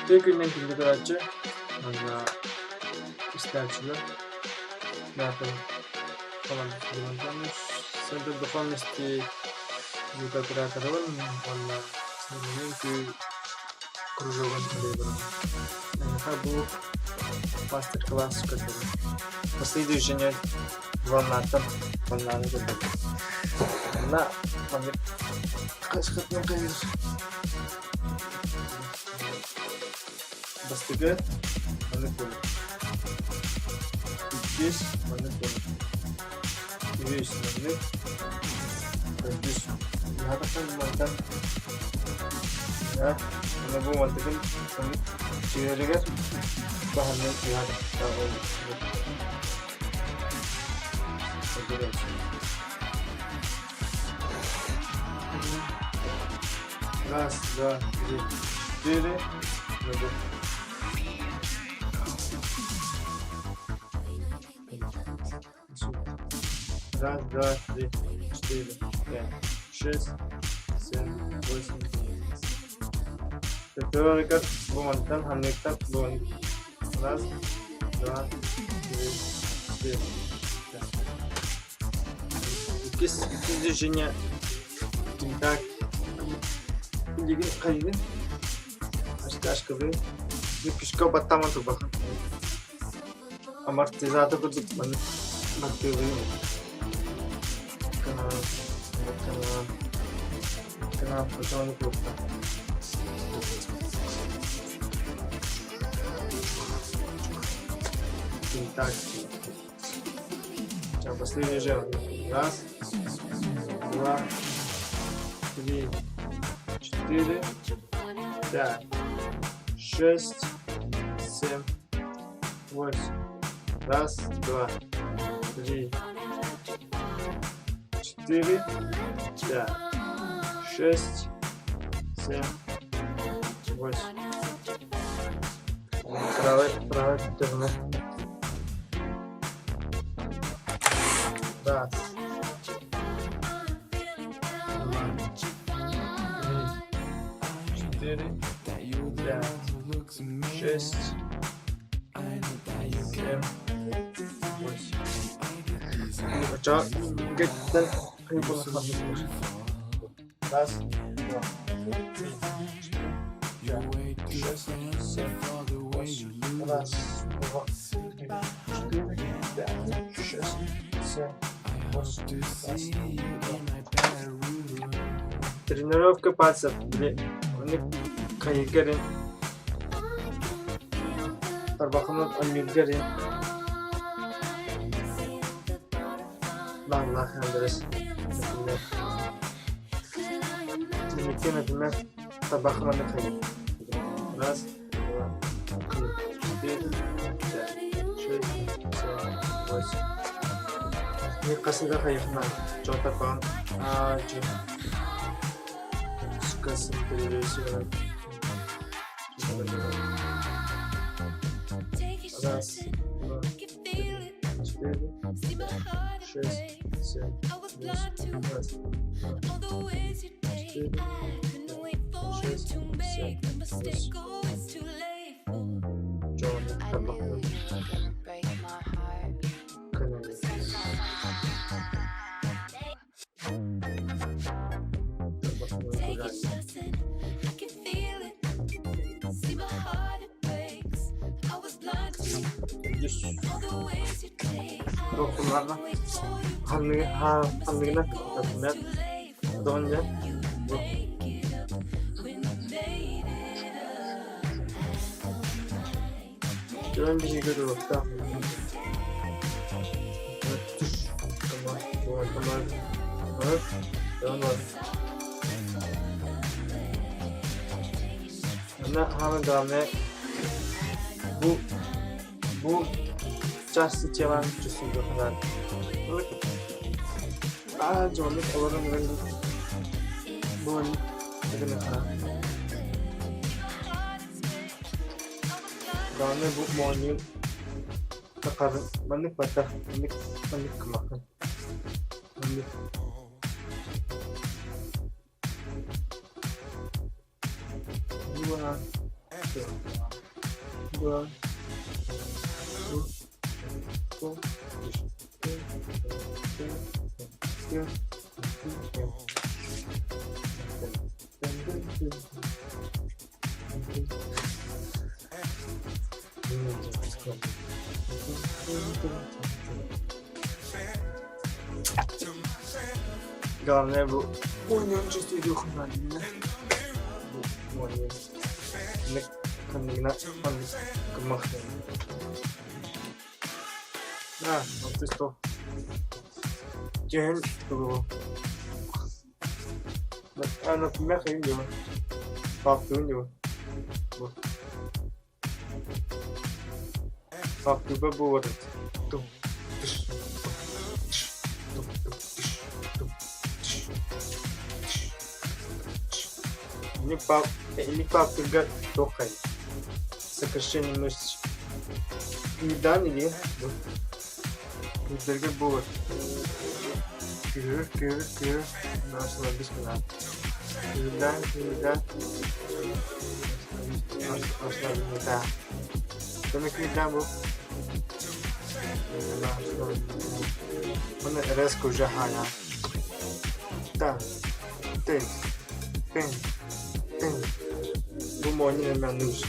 Үтүө күнүнэн күндү көрөөччү уонна истээччилэр. Дата Центр духовности звукооператорын уонна Сынньалаҥ үҥкүү кружогун үлэлиибин. Эһиэхэ бу мастер-класс көрдөрөбүн. Последующий волнаттан волнаны көрдөрдүм. Манна маннык хайысхатынан хайыыр Бастакы маннык буолар. Иккис маннык буолар. Үһүс маннык. Төрдүс. Наһаа мантан Уонна бу мантыкын маннык түһэригэр баһаннын түһэр. Раз, два, три, четыре. Раз, два, три, четыре, пять, шесть, семь, восемь. Төттөрү бу мантан ханныктан бу раз, два, три, четыре, пять. Иккис движение так билигин хайыгын ачкабын күскэ баттаман турбахан амортизатор курдук маннык баттыыбын канал канал канал почему курдук. Так. Сейчас последний же. Раз, два, три, четыре, пять, шесть, семь, восемь. Раз, два, три, четыре, пять, шесть, семь, восемь. Правый, правый, стороны. Раз, два, три, четыре, пять, шесть, семь, восемь. Очо кеттен Раз, два, три, четыре, пять, шесть, семь, восемь. Раз, два, три, четыре, пять, шесть, семь, восемь. Раз, два. Тренировка пальцев. Били хайыгарын тарбахынан анньыыргарын Лаҥнаах Андрес, например. Дневнике, например, табахманы ходить. Раз, два, три, четыре, пять, шесть, семь, восемь. Мне қасында хайықна жотапан а ж Раз, два, три, четыре, пять, шесть, семь, восемь. Раз, два, три, четыре, пять, шесть, семь, восемь. John Табахман Документарна ханныгына например, донде бу Дьон биһиги туруохтаах. Манна хааман главное бу части тела чувствуют. А дьоннук олорон бу Главное бу моонньугун тахарын маннык баттах маннык маннык кымахын маннык Була. Два, Главное бу оонньоон чувствуйдуохун бу оонньоон ханныгына ханнык гыммахтар. А, вот что. Дьэһин тугу. А, например, хайын Паптыын дима. Паптыба бу вот. Не пап, не паптыга тохай. Сокращение мышц. Күйдан или Күйдерге буолар. Күүһүр, күүһүр, күүһүр. Остановись. Күүрдээн, күүрдээн. Остановись. Көмө күүрдээн бу. Оны резко уже ханя. Та, ты, тын, тын. Бу моонньун эмэ нуж.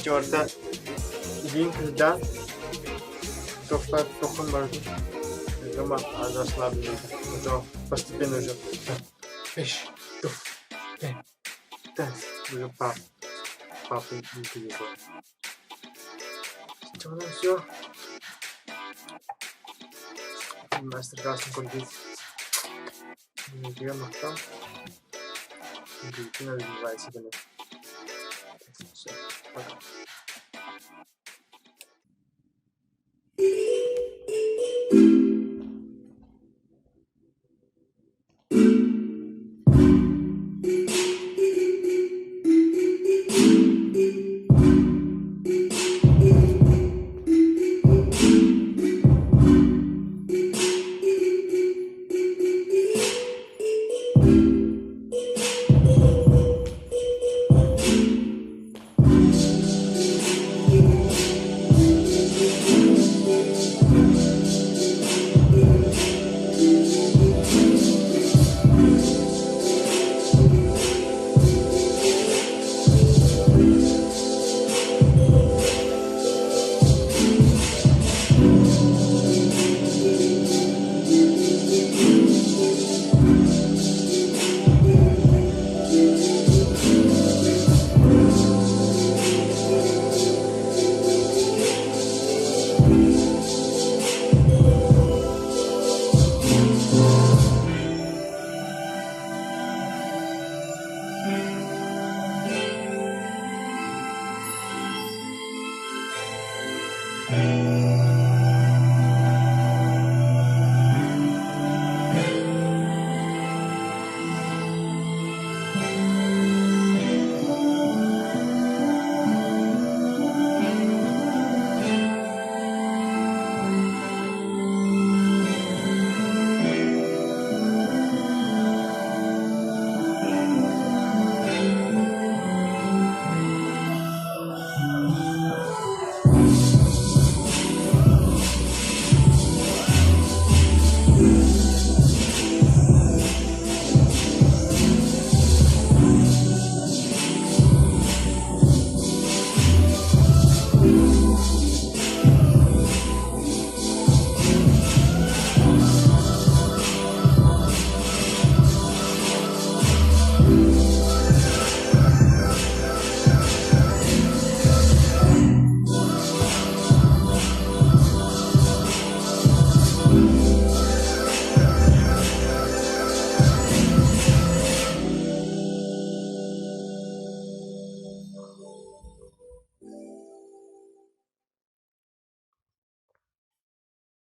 Чуорта илииҥ кырдаан, тохтоот тоххун барытын дома расслабленный постепенно уже уже пап папа все. Мастер-класс курдук махтал. Все, пока.